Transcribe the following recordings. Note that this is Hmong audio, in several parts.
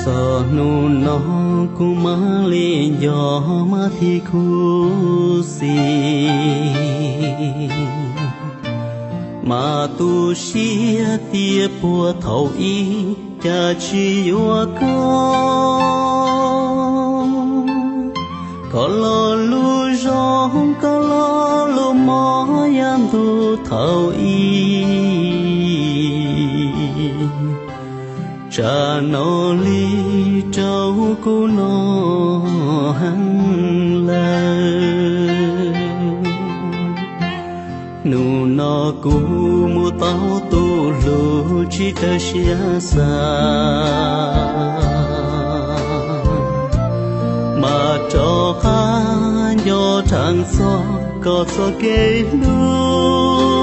Txog hnub no kuv mam li nco mas thiaj khuv xim, mas tu siab tias puag thaum ub cas tsis yuav koj. Koj lo lus zoo, koj lo lus mob yav ntuj thaum ub, tsam no li rau kuv no heev lawm. Hnub no kuv mus tau tus hlub tsis raws siab xav, mas rov qab nco rheev txog koj txoj kev hlub.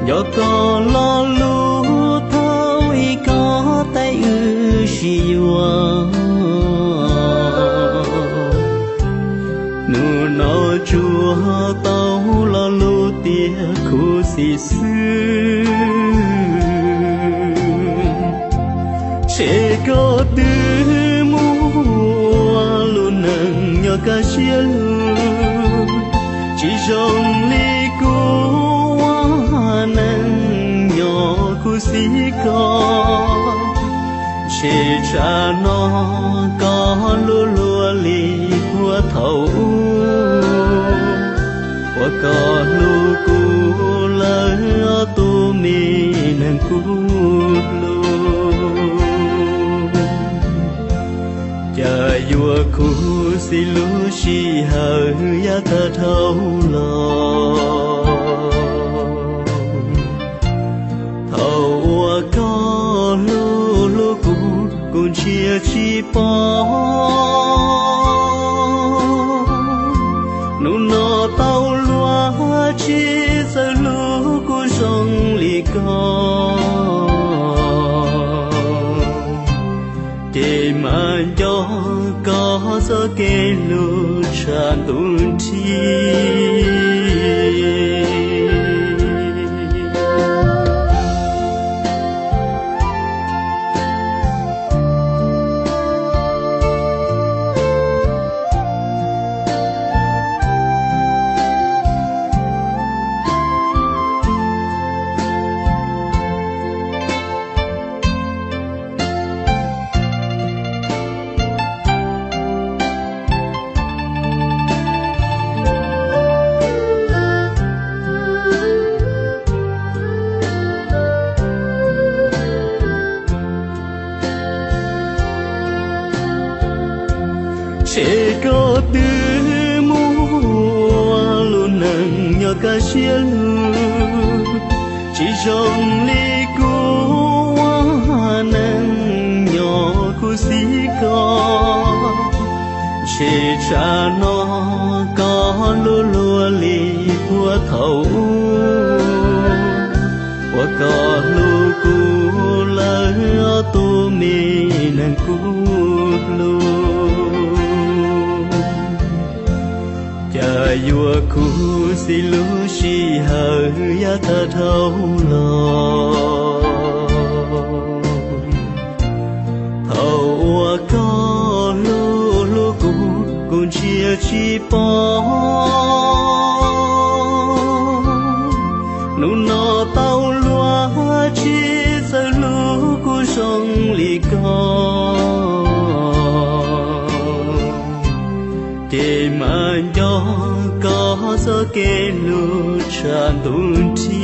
Nco koj lo lus thaum ub, koj teb wb sib yuav. Hnub no tsuas tau lo lus tias khuv xim xwb. Ntshe koj twb mus ua lub neej nyob kaj siab lug, tsis zoo li kuv ua neej nyob khuv xim koj. Ntshe tsam no koj luag luag li puag thaum ub, uas koj hlub kuv lawm ob tug me neeg kuv hlub. Cas yuav khuv xim lub sij hawm yav tag dhau los. Thaum uas koj hlub hlub kuv, kuv ntsia tsis pom. Hnub no tau luag tsis txawj hlub kuv zoo li koj, ces mam nco koj txoj kev hlub tshaj ntuj nthi. Ntshe koj twb mus ua lub neej nyob kaj siab lug, tsis zoo li kuv ua neej nyob khuv xim koj. Ntshe tsam no koj luag luag li puag thaum ub, uas koj hlub kuv lawm ob tug me neeg kuv hlub. Cas yuav khuv xim lub sij hawm yav tag dhau los. Thaum uas koj hlub hlub kuv, kuv ntsia tsis pom. Hnub no tau luag tsis txawj hlub kuv zoo li koj, ces mam nco koj txoj kev hlub tshaj ntuj nthi.